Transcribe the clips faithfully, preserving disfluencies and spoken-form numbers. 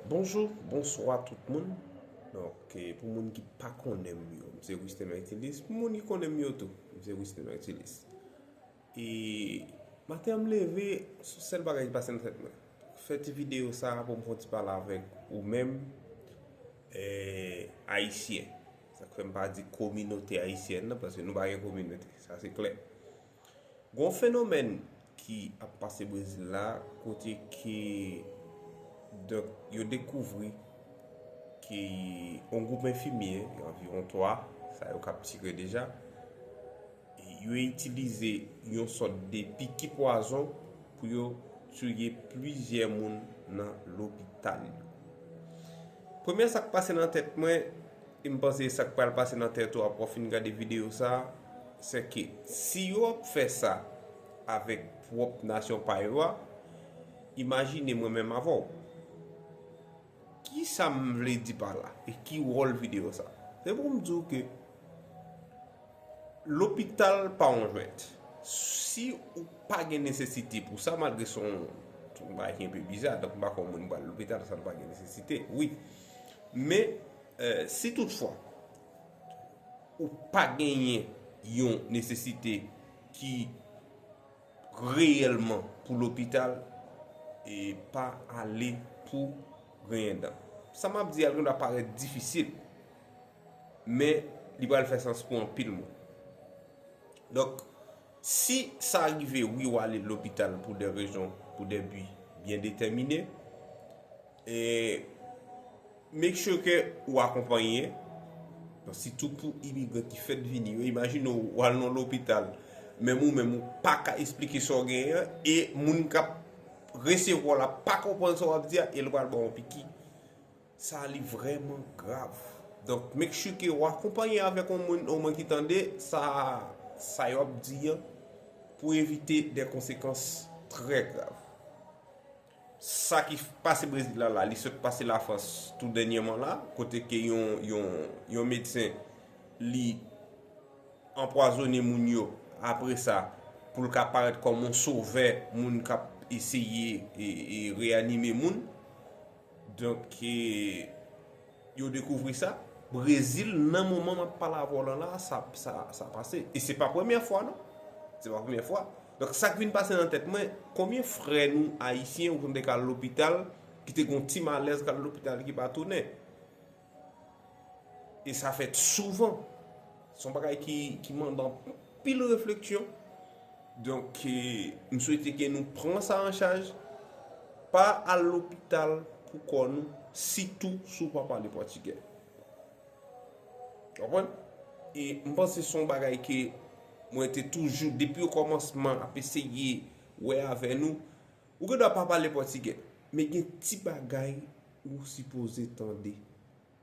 Bonjou, bonswa tout moun. Donk, eh, pou moun ki pa konnen m yo, m se Wisner Mertilis. Pou moun ki konnen m yo tou, m se Wisner Mertilis. E maten an m leve, se sèl bagay ki pase nan tèt mwen. Fè ti videyo sa a pou m fè yon ti pale avèk ou menm, eh, Ayisyen. Sa k fè m pa di kominote ayisyèn nan, paske nou pa gen kominote, sa se klè. Gon fenomèn ki ap pase Brezil la, kote ke, donk, yo dekouvri ke yon gwoup enfimye, anviwon twa, sa yo k ap tire deja, yo itilize yon sòt de piki pwazon pou yo tiye plizyè moun nan lopital yo. Premye sa k pase nan tèt mwen, e m panse sa k pral pase nan tèt ou apre w fin gade videyo sa a, se ke si yo ap fè sa avèk pwòp nasyon pa yo a, imajine mwen menm avè w. Kisa m vle di pa la? E ki wòl videyo sa? Se pou m di w ke lopital pa yon jwèt. Si ou pa gen nesesite pou sa, malgre se yon, se yon bagay ki enpe biza, donk m pa kwè yon moun pral lopital san l pa gen nesesite, wi. Men, eh, si toutfwa ou pa genyen yon nesesite ki reyèlman pou lopital, e pa ale pou griyen dan. Sa m ap di a, l gendwa parèt difisil, men li pral fè sans pou anpil moun. Donk, si sa rive, wi, w ale lopital pou de rezon, pou de bi byen detèmine, e make sure ke ou akonpaye, sitou pou imigran ki fèk vini yo. Imajine w, w al nan lopital, menm ou menm ou pa ka esplike sa w genyen an, e moun k ap resevwa w la pa konprann sa w ap di a, e l pral ba w yon piki. Sa li vrèman grav. Donk, make sure ke w akonpaye avèk yon moun omwen ki tande sa, sa yo ap di an, pou evite de konsekans trè grav. Sa ki pase Brezil la, la, li sot pase Lafrans tou dènyèman la, kote ke yon, yon, yon medsen, li anpwazonnen moun yo, apre sa, pou l ka parèt kòm yon sovè, moun k ap eseye e, e reyanime moun. Donk, e, yo dekouvri sa. Brezil, nan moman m ap pale avè w lan la, sa, sa, sa pase. E se pa premyè fwa, non. Se pa premyè fwa. Donk, sa k vin pase nan tèt mwen, konbyen frè nou ayisyen ou konn te ka al lopital, ki te gon ti malèz, k al lopital, ki pa tounen? E sa fèt souvan. Se yon bagay ki, ki mande anpil refleksyon. Donk, e, m swete ke nou pran sa an chaj. Pa al lopital pou kò nou, sitou si w pa pale pòtigè. Konprann? E m panse se yon bagay ke mwen te toujou, depi okòmansman, ap eseye wè avè nou. Ou gendwa pa pale pòtigè, men gen ti bagay ou sipoze tande.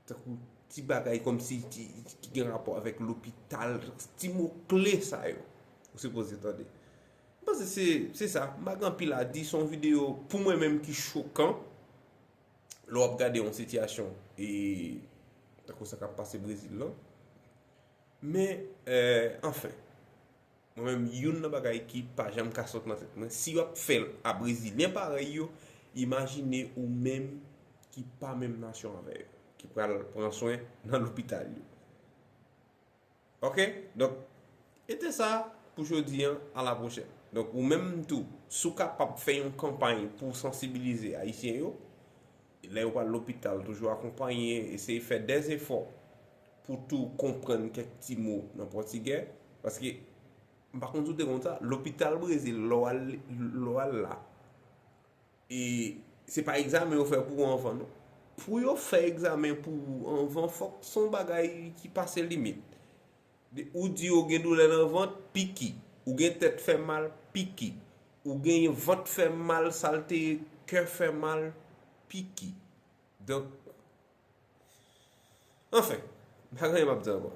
Tankou ti bagay kòmsi ti, ki gen rapò avèk lopital, ti mo kle sa yo, ou sipoze tande. M panse se, se sa, m pa gen anpil a di, se yon videyo pou mwen menm ki chokan, lè w ap gade yon sitiyasyon, e tankou sa k ap pase Brezil lan. Men, eh, anfen, mwen menm, youn nan bagay ki pa janm ka sot nan tèt mwen, si yo ap fè l a Brezilyen parèy yo, imajine ou menm ki pa menm nasyon avè yo, ki pral pran swen nan lopital yo. Oke? Donk, e te sa pou jodi an, a la pwochèn. Donk, ou menm tou, si w kapab fè yon kanpay pou w sansibilize Ayisyen yo, lè yo pral lopital, toujou akonpaye, eseye fè dèzefò pou tou konprann kèk ti mo nan pòtigè. Paske, m pa konn si w te konn sa, lopital Brezil, lè w al, lè w al la, e se pa egzamen yo fè pou ou anvan, non. Pou yo fè egzamen pou ou anvan, fòk se yon bagay ki pase limit. De, ou di ou gen doulè nan vant, piki. Ou gen tèt fè mal, piki. Ou gen vant fè mal, sa l te ye, kè fè mal, piki. Donk, anfen, m pa gen anyen m ap di ankò.